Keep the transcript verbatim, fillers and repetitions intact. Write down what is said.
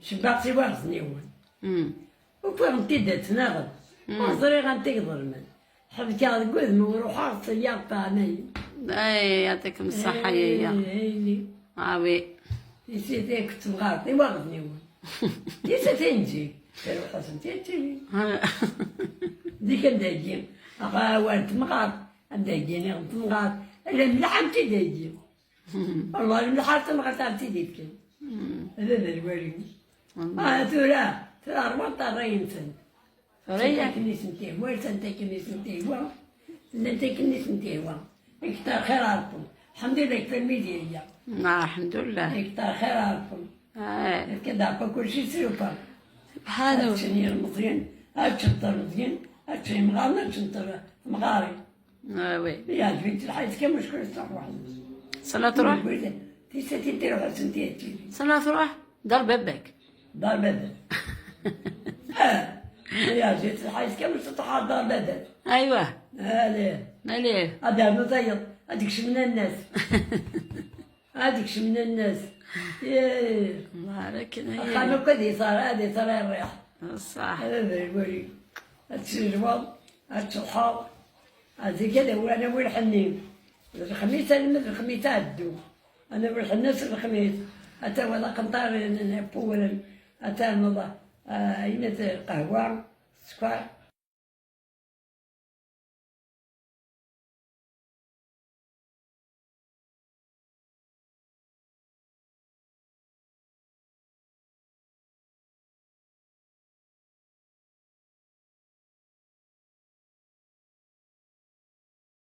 Cebbaɣ s iwaɣezniwen. Ufiɣ-tent-id ad ttnaɣen. Ur ẓriɣ anta i iḍelmen. Ḥebkeɣ deg wudem-iw, ruḥeɣ ttṣeyyideɣ ṭṭɛamayen. Ay, yɛṭikem ṣṣeḥḥa, yaya. Ay, ay, ay. Ah oui. Tisi takk temɣart iwaɣezniwen. Tisi tinǧi. Terwa Ḥasen tiyattili. Dik anda yagi aɣ awal temɣart, anda yagi niɣ temɣart. Ala mliḥ am tidagi. Wallah mliḥ ar temɣart ar tidifken. Ala d lwali. Ah, tura, tura rwan ṭarray-nsen. Tura ya. Santa akken i sen-tihwa, santa akken i sen-tihwa. Llant akken i sen-tihwa. Iktar xir a Rebbi. Lḥemdullah, iktar mi d-yeyya. Ah, lḥemdullah. Iktar xir a Rebbi. Ah. Ifka-d Rebbi kulci s yufa. Subḥanu. Ad ččen yilmeẓyen, ad ččen tirmeẓyin, ad ččen yimɣaren, ad ččen temɣarin. Ah, oui. Yeɛjeb-itt lḥal kan, meckel ṣṣeḥ waḥd-s. Sala truḥ? Tisatin tiruḥ-asen tiyattili. Sala truḥ? Dar baba-k. Dar baba-k. Ah, yeɛjeb-itt lḥal kan, meckel truḥ dar baba-k. Aywa. Alih. Alih. Ad d-rnu tayeḍ, ad d-kecmen annas. Ad d-kecmen annas. Yee. Axxam akk ad yeẓra, ad yeẓra rriḥ. Ṣṣeḥ. Ad d-rwali. Ad tessejweḍ, ad tṣeḥḥeḍ. Zik ad awi, ad nawi lḥenni. D lexmis, alma d lexmis ad ddu. Ad nawi lḥenni s lexmis. Ad tawiḍ aqenṭar n, n iwewren. Ad ternuḍ, ah, ayen ad, lqahwa, sskeṛ.